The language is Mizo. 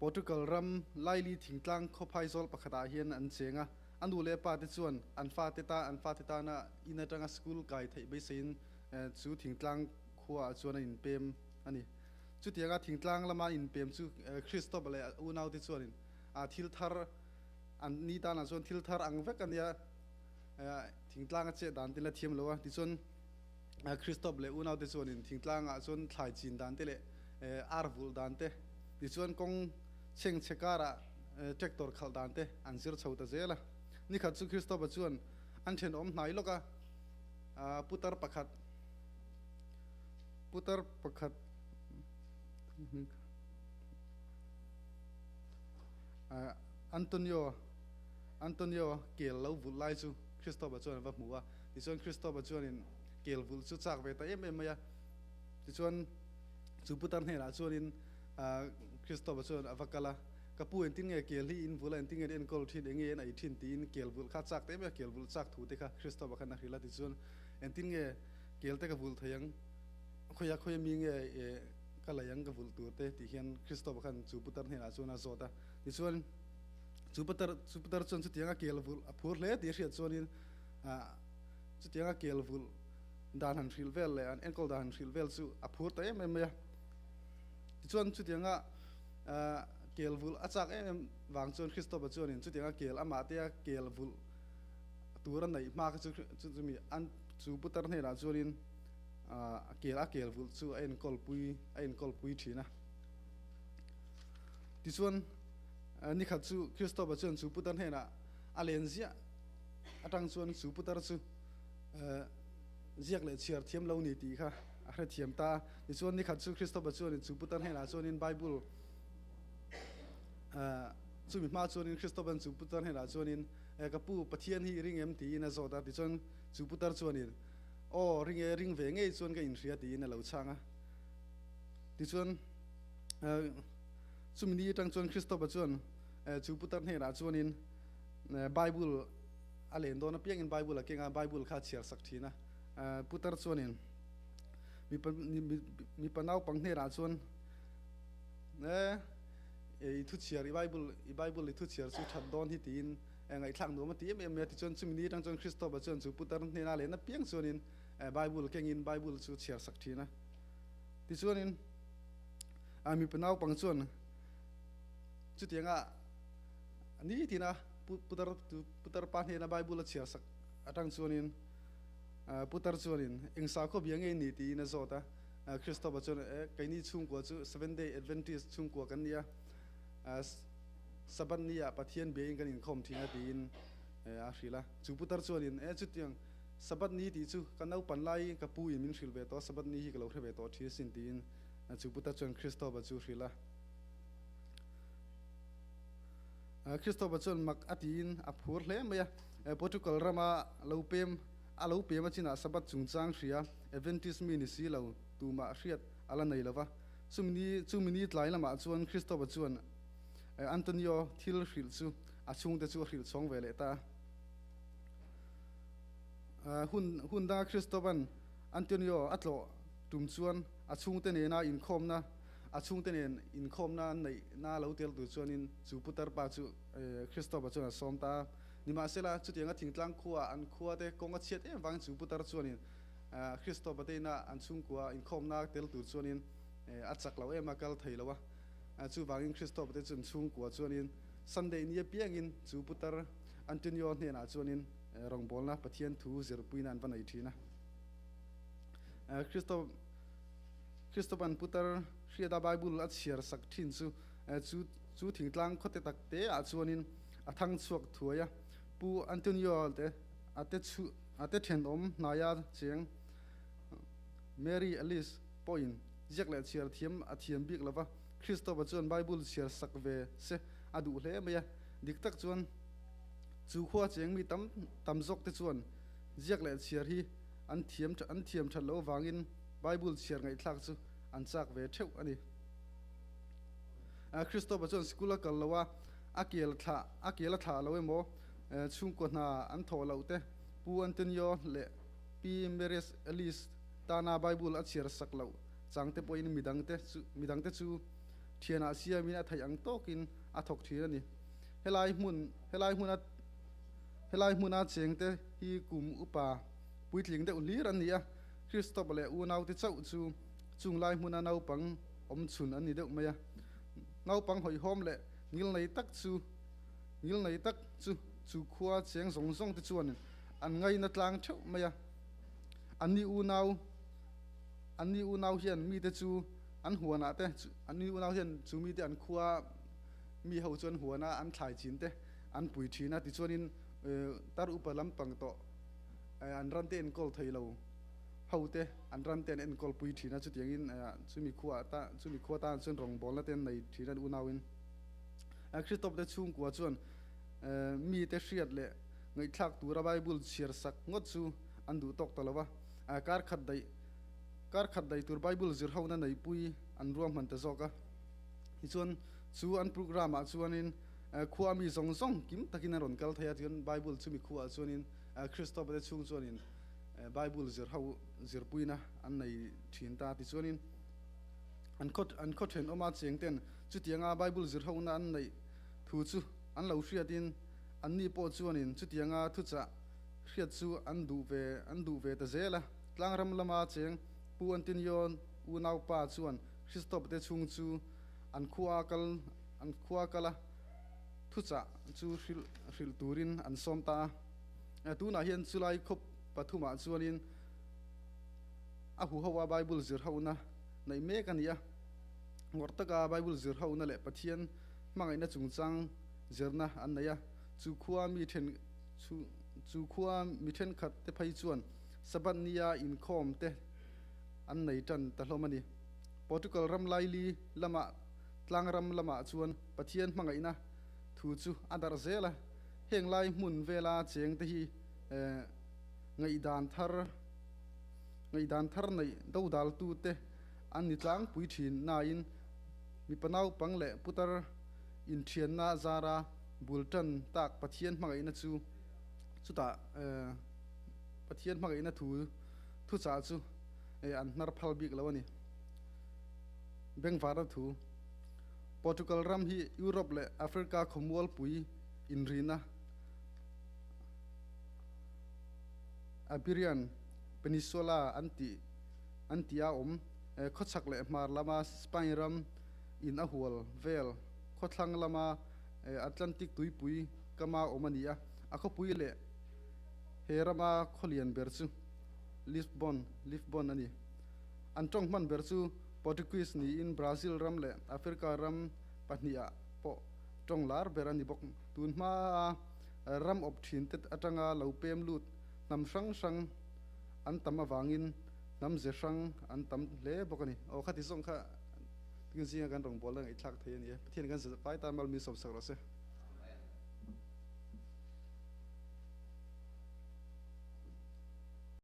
Portugal ram Laili thingtlang khawphai zawl pakhatah hian an cheng a, a nu leh pa te chuan an fate ta an fate tana in atanga school kai theih beiseiin chu thingtlang khuaah chuan an inpem a ni. Chutianga thingtlang lama inpem chu Christoph leh a unaute chuanin thil thar an ni tanah chuan thil thar ang vek a nia, thingtlang a chet dan te la thiam lo a, tichuan Christoph leh unaute chuanin thingtlangah chuan thlai chin dan te leh ar vulh dan te, tichuan kawng chheng chhe karah tractor khalh dan te an zir chho ta zel a. Nikhat chu Christoph-a chuan an thenawm hnai lawk a, putar pakhat putar pakhat Antonio Antonio kel lo vulh lai chu Christoph-a chuan a va hmu a. Tichuan Christoph-a chuanin kel vulh chu chak ve ta em em mai a. Tichuan chu putar hnenah chuanin Christoph-a chuan a va kal a, Ka pu engtin nge kel hi in vulh a, engtin nge in enkawl thin, eng nge in ei thin tiin kel vulh kha chak ta em em a, kel vulh chak thu te kha Christoph-a khan a hrilh a. Tichuan engtin nge kel te ka vulh thei ang, khawiah khawi ami nge ka lei ang ka vulh tur te tih hian Christoph-a khan chu putar hnenah chuan a zawt a. Tichuan chu putar chu putar chuan chutianga kel vulh a phur hle tih a hriat chuanin chutianga kel vulh dan han hrilh vel leh an enkawl dan han hrilh vel chu a phur ta em em mai a. Tichuan chutianga kel vulh a chak em em vang chuan Christoph-a chuanin chutianga kel amah tea kel vulh tur a neih hma kha chu chumi an chu putar hnenah chuanin a kel a kel vulh chu a enkawl pui a enkawl pui thin a. Tichuan nikhat chu Christoph-a chuan chu putar hnenah a len ziah atang chuan chu putar chu ziak leh chhiar thiam lo ni tih kha a hrethiam ta a. Tichuan nikhat chu Christoph-a chuanin chu putar hnenah chuanin Bible chumi hma chuanin Christoph-a'n chu putar hnenah chuanin Ka pu, Pathian hi i ring em? tiin a zawt a. Tichuan chu putar chuanin Aw, ring e, ring ve ngei chuan ka inhria tiin a lo chhang a. Tichuan chumi ni atang chuan Christoph-a chuan chu putar hnenah chuanin Bible a len dawn apiangin Bible a keng a, Bible kha a chhiar sak thin a. Putar chuanin mipa naupang hnenah chuan i thu chhiar, i Bible, i Bible i thu chhiar chu that dawn hi tiin ngaihthlak nuam a ti em em mai a. Tichuan chumi ni atang chuan Christoph-a chuan chu putar hnena len apiang chuanin Bible kengin Bible chu chhiar sak thin a. Tichuanin mipa naupang chuan chutianga nitina putar putar pa hnena Bible a chhiar sak atang chuanin putar chuanin eng sakhaw bia nge ni tiin a zawt a. Christopher chuan keini chhungkua chu Seventh Day Adventist chhungkua kan ni a, Sabbath ni ah Pathian bia in kan inkhawm thin a tiin a hrilh a. Chu putar chuanin chutiang Sabbath ni tih chu ka naupan lai ka pu in min hrilh ve tawh a, Sabbath ni hi ka lo hre ve tawh thin asin tiin chu putar chuan Christopher chu hrilh a. Christopher chuan mak a tiin a phur hle mai a. Portugal rama lo pem a lo pem a chinah Sabbath chungchang hria Adventist mi ni si lo tumah hriat a la nei lo va. Chumi ni chumi ni tlai lamah chuan Christopher chuan Antonio thil hrilh chu a chhungte chu a hrilh chhawng ve leh ta a. Hun hun danga Christopher-a'n Antonio a tlawh tum chuan a chhungte nena inkhawmna A chhungte nen inkhawmna an neih na lo tel tur chuanin chu putar pa chu Christopher chuan a sawm ta a. Nimahsela, chutianga thingtlang khua an khua te kawng a chhiat em vangin chu putar chuanin Christopher te ina an chhungkua inkhawmna tel tur chuanin a chak lo em a, kal thei lo a. Chuvangin Christopher te chu an chhungkua chuanin Sunday ni apiangin chu putar Antonio hnenah chuanin rawngbawlna Pathian thu zirpuina an va nei thin a. Christopher. Christophan putar hriata Bible a chhiar sak thin chu chu chu thingtlang khawte tak te ah chuanin a thang chhuak thuai a. Pu Antonio te a te chu a te thenawm hnaia cheng Mary Alice pawhin ziak leh chhiar thiam a thiam bik lova, Christopha chuan Bible chhiar sak ve se a duh hle mai a. Dik tak chuan chu khua cheng mi tam tam zawk te chuan ziak leh chhiar hi an thiam an thiam that loh avangin Bible chhiar ngaihthlak chu an chak ve theuh a ni. Christopher chuan sikul a kal lo a, a kel thlah a kel a thlah lo emaw, chhungkaw hna an thawh loh te, Pu Antonio leh Pi Maries Alice tana Bible a chhiar sak loh chang te pawhin midangte chu midangte chu Thianah siamin a theih ang tawkin a thawk thin a ni. Helai hmun helai hmuna helai hmuna chengte hi kum upa puitling deuh hlir an ni a, Christoph leh unaute chauh chu chung lai hmuna naupang awm chhun an ni deuh mai a. Naupang hawihhawm leh ngilnei tak chu ngilnei tak chu chu khua cheng zawng zawng te chuan an ngaina tlang theuh mai a. Anni unau anni unau hian mite chu an huanah te anni unau hian chu mite an khua mi ho chuan huana an thlai chin te an pui thin a tichuanin tar upa lampang tawh an ran te enkawl thei lo ho te an ran te an enkawl pui thin a chutiangin chumi khua ta chumi khua tan chuan rawngbawlna te an nei thin an unauin Christoph te chhungkua chuan mite hriat leh ngaihthlak tura Bible chhiar sak ngawt chu an duh tawk ta lo va kar khat daih kar khat daih tur Bible zir hona neipui an ruahman ta zawk a. Tichuan chu an program ah chuanin khua mi zawng zawng kim takin an rawn kal thei a, tichuan Bible chumi khuaah chuanin Christopher te chhung chuanin Bible zir ho zirpuina an nei thin ta. Tichuanin an khaw an khaw thenawma cheng ten chutianga Bible zir hona an neih thu chu an lo hriatin anni pawh chuanin chutianga thuchah hriat chu an duh ve an duh ve ta zel a. Tlangram lama cheng Pu Antinio unaupa chuan Christoph te chhung chu an khua kal an khua kal a, thuchah chu hrilh hrilh turin an sawm ta a. Tunah hian chulai khawp pathumah chuanin a huho a Bible zir hona neih mek a ni a. Ngawrh taka Bible zir hona leh Pathian hmangaihna chungchang zirna an nei a. Chu khua mi then chu chu khua mi thenkhat te phei chuan Sabbath nia inkhawm te an nei tan ta hlawm a ni. Portugal ram laili lamah tlangram lamah chuan Pathian hmangaihna thu chu a darh zel a, heng lai hmun vela cheng te hi ngaihdan thar ngaihdan thar neih dodaltu te an ni tlangpui thin nain mipa naupang leh putar inthianna zara bul tan tak Pathian hmangaihna chu chutah Pathian hmangaihna thu thuchah chu an hnar phal bik lo a ni. Bengvarna thu, Portugal ram hi Europe leh Africa khawmualpui inrina Iberian Peninsula an tih an tih a awm. Khawchhak leh hmar lama Spain ram in a hual vel khawthlang lama Atlantic tuipui kama awm a ni a. A khawpui leh he rama khawlian ber chu Lisbon, Lisbon a ni. An tawng hman ber chu Portuguese niin Brazil ram leh Africa ram pahnihah pawh tawng lar ber a ni bawk. Tun hmaa ram awp thin te atanga lo pem lut hnam hrang hrang an tam avangin hnam ze hrang an tam hle bawk a ni. Aw khati zawng kha tukin zinga kan rawngbawlna ngaihthlak thei a ni e. Pathian kan zilh fai tan mal min sawmsak rawh se.